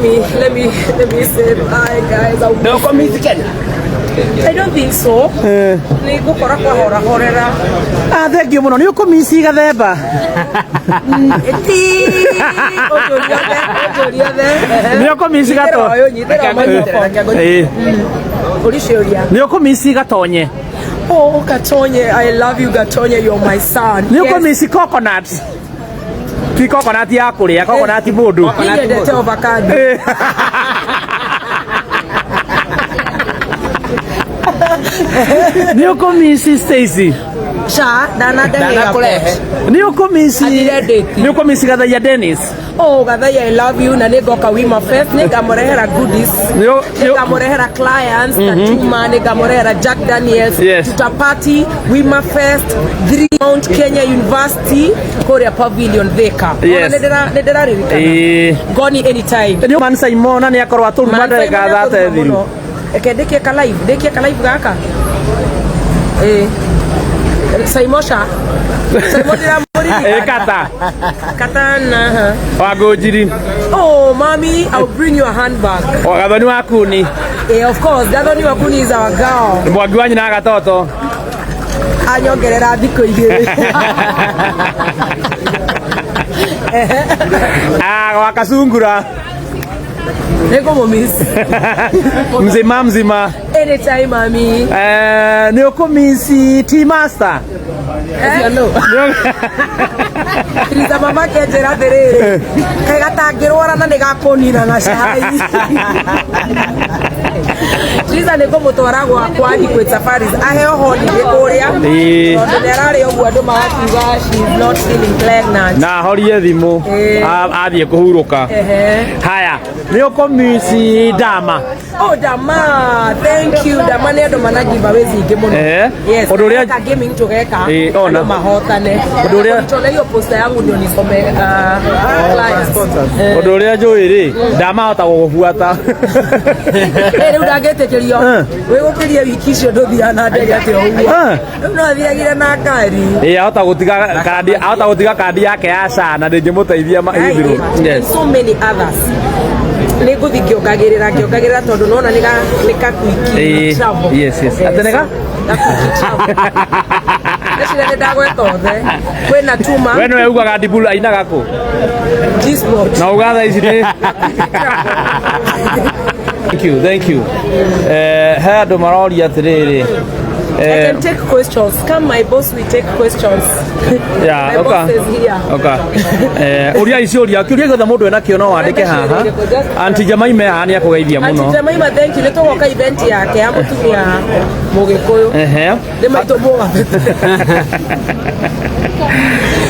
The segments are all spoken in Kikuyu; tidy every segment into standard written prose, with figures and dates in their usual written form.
Let me say bye, guys. No commit Kenya. I don't think so. Nĩ ngũkora kwahora horera. Ah, thank you mũno. Nĩ ũkũmici gathemba? Ti ũnjũrie othe, ũnjũrie othe. Nĩ ũkũmici gato. Nyitĩrĩra ũyũ, nyitĩrĩra microphone. Ĩĩ. Ũri ciũria. Nĩ ũkũmici gatonye? Oh, Gatonye, I love you, Gatonye, you're my son. Nĩ ũkũmici coconut? Ti coconut ya kũrĩa, coconut mũndũ. Niĩ nyendete avocado. Ĩĩ. Nĩ ũkũmici Stacy? Cha, ndanandehe Ndanakũrehe. Nĩ ũkũmici Athire date. Nĩ ũkũmici Gathaiya Dennis? Oh, Gathaiya, I love you, na nĩngoka Wima Fest, nĩngamũrehera goodies. Nĩngamũrehera clients, Tatuma, nĩngamũrehera Jack Daniels. Tuta party, Wima Fest, 3 Mount Kenya University, kũrĩa Pavilion Thika. Ona nĩndĩraririkana. Ngoni anytime. Nĩ Man Simon nĩ akorwo atũruma ndagĩka thate thiru. Reke ndĩkie ka live, ndĩkie ka live gaka. Ĩĩ. Saimosha. Saimo ndĩramũririkana. Ĩ kata. Katana. Ha. Wa ngũnjiri. Oh, mommy, I'll bring you a handbag. Wa Gathoni wa Kuni. Eh, of course, Gathoni Wakuni is our girl. Mwangi wa nyina gatoto. Anyongerera thikũ igĩrĩ. Ah, wa Kasungura. Nĩngũmũmiss. Mzima mzima. Anytime, mommy. Eh, nĩ ũkũmici T Master? Eh? Tiriza mama kenjĩra atĩrĩrĩ, kaĩ gatangĩrwara na nĩ gakũnina na cai. Tiriza nĩ ngũmũtwara gwakwa Adequate Safaris aheo holiday kũrĩa, tondũ nĩ ararĩ ũguo andũ magakiuga she is not feeling pregnant. Na ahorie thimũ. Athiĩ kũhurũka. Haya, nĩ ũkũmici Dama? Oh, Dama, thank you. Dama nĩ andũ mana giveaways nyingĩ mũno. Yes. Ũndũ ũrĩa Ka gaming tũgeka. Ona. Andũ mahotane. Ũndũ ũrĩa Tũna hiyo poster yangu ndio nisome clients. Ũndũ ũrĩa njũĩ rĩ, ndamahota gũgũbuata. Eh, rĩu ndangĩtĩkĩrio. Wĩgũkĩria wiki icio ndũthiaga na ndege atĩ o ũguo. Rĩu no athiagire na ngari. Ĩĩ, ahota gũtiga kandi, ahota gũtiga kandi yake ya SHA na ndĩngĩmũteithia Heathrow. Yes. So many others. Nĩ ngũthiĩ ngĩongagĩrĩra ngĩongagĩrĩra tondũ nona nĩ ka quick travel. Yes. Atĩ nĩ ka? Ga quick travel. Ndeciria nĩ ndagweta othe. Kwĩna Tuma. We nĩwe ugaga Dibul ainaga kũ? G-Spot. Na uga thaa ici nĩ Thank you, thank you. Eh, he andũ maroria atĩrĩrĩ. I can take questions. Come, my boss, we take questions. Yeah, My boss is here. Okay. Eh, ũria ciũria, kĩũria gĩothe mũndũ enakĩo no wandĩke haha. Auntie Jemima haha nĩ akũgeithia Auntie mũno. Jemima, thank you. Nĩ tũgoka event yake ya mũtumia Mũgĩkũyũ. Nĩ maitũ mũgabete.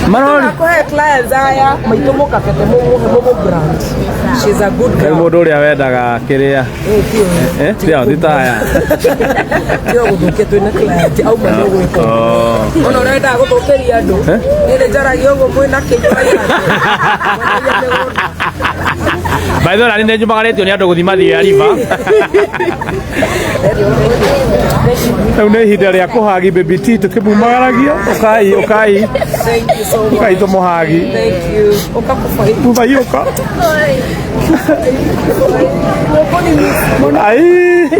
Marori. Kũhe clients aya maitũ mũkabete mũmũhe mũmũ brand. She's a good Rĩu girl. mũndũ ũrĩa wendaga kĩrĩa. Eh, ti ũyũ. Eh, ti ao, ti taya. Tiga gũthũkia twĩna client auma nĩ ũgwĩka. Oh. Ona ũrĩa wendaga gũthũkĩria andũ. Niĩ nĩ njaragia ũguo mwĩna kĩnyua. By the way, nĩ njumagarĩtio nĩ andũ gũthiĩ mathiĩ River. Rĩu nĩ ihinda rĩa kũhagi baby T tũkĩmumagaragia. Ũkai, ũkai. Thank you so much. Ũkai tũmũhagi. Thank you. Ũka kũboi. Mũbai ũka. Ai.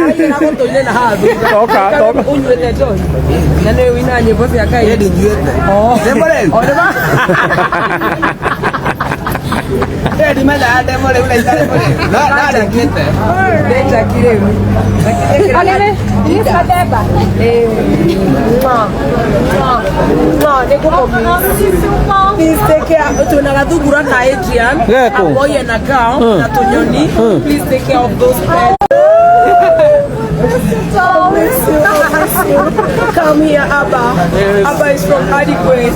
Aigĩra gũtũ-inĩ na haha thutha. Toka, toka. Ũnyuĩte njohi? Na nĩ ũinaga nyĩmbo cia Ngai? Niĩ ndinyuĩte. Oh. Ndemo rĩu? Oh, nĩ ma- Niĩ ndimenyaga ndemo rĩu na itarĩ mũrĩu. No, no ndinyuĩte. Nĩ njaki rĩu. Eh, mwah, mwah, mwah, nĩ ngũkũmiss. Please take care. Twĩna gathungura ka Adrian. Geko. A boy and a girl na tũnyoni. Please take care of those pets. I miss you, I miss you. Come here, Abba. Abba is from Adequate.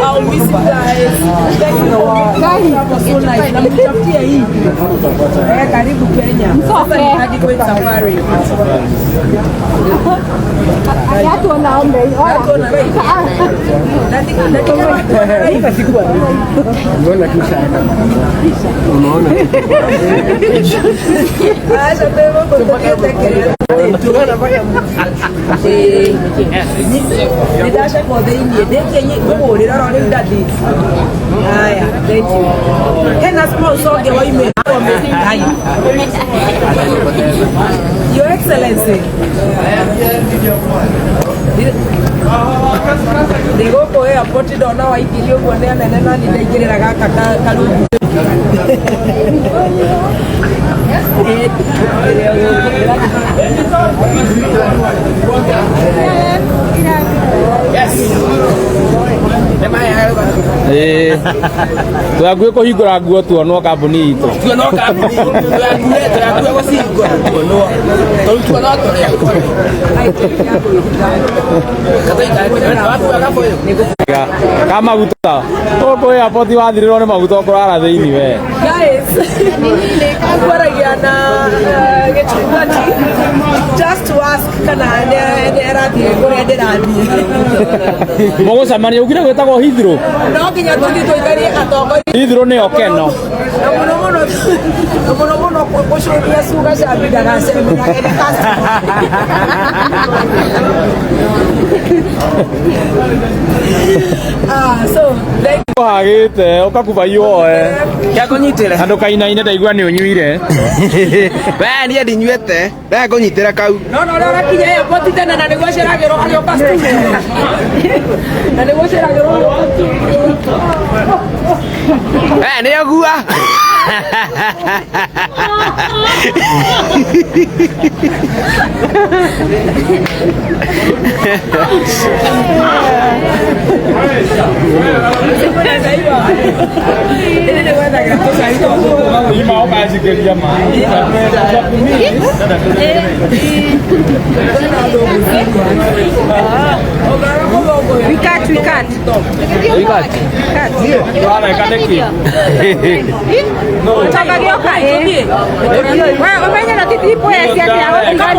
I'll miss you guys. Thank you for so nice. Na mtafutie hii. Eh, karibu Kenya. Sasa ni Adequate Safari. Watu wana right. Nati right. Acha pevo kũtũkĩte nĩ ndacekwo thĩiniĩ ndĩkie ngũhũrĩra ro rĩu ndathi. Haya, thank Thank you. Hena sponsor ũngĩ waimĩra. Your Excellency. Ndĩ gũkũ airport ndona waingĩria ũguo nĩ anene nani ndaingĩrĩra gaka karungu. Twakuĩ kũhingũra nguo tuonwo kambuni itũ. Tuonwo kambuni twakuĩ gũcihingũra tuonwo tondũ tuonwo tũrĩa. Ka maguta gũkũ airport wathirĩrwo nĩ maguta ũkũrara thĩinĩ we. Guys, ngwaragia na gĩchungaji just to ask kana nĩ arathiĩ kũrĩa ndĩrathiĩ. Mũgũcemania ugire gwĩtagwo Heathrow. No nginya tũthiĩ tũikarie atongoria. Heathrow nĩyo Keno. Na mũno mũno na mũno mũno gũcũthia cuga cia ndagacemanagie nĩ customer. Ah, so thank Hagĩte ũkakuba woe. Kĩa kũnyitĩra. Na ndũkainaine ndaigua nĩ ũnyuire. We niĩ ndinyuĩte. We ngũnyitĩra kau. No no ũrĩa ũrakinya airport tene na nĩguo aceragĩrwo agĩũka studio. Na nĩguo aceragĩrwo agĩũka studio. We nĩ ũgua. Ima ũkanjikĩria maĩ. We cut, we cut. Ũrareka nĩkĩ? Toka gĩoka ĩ. We ũmenye na titipo ya ciake.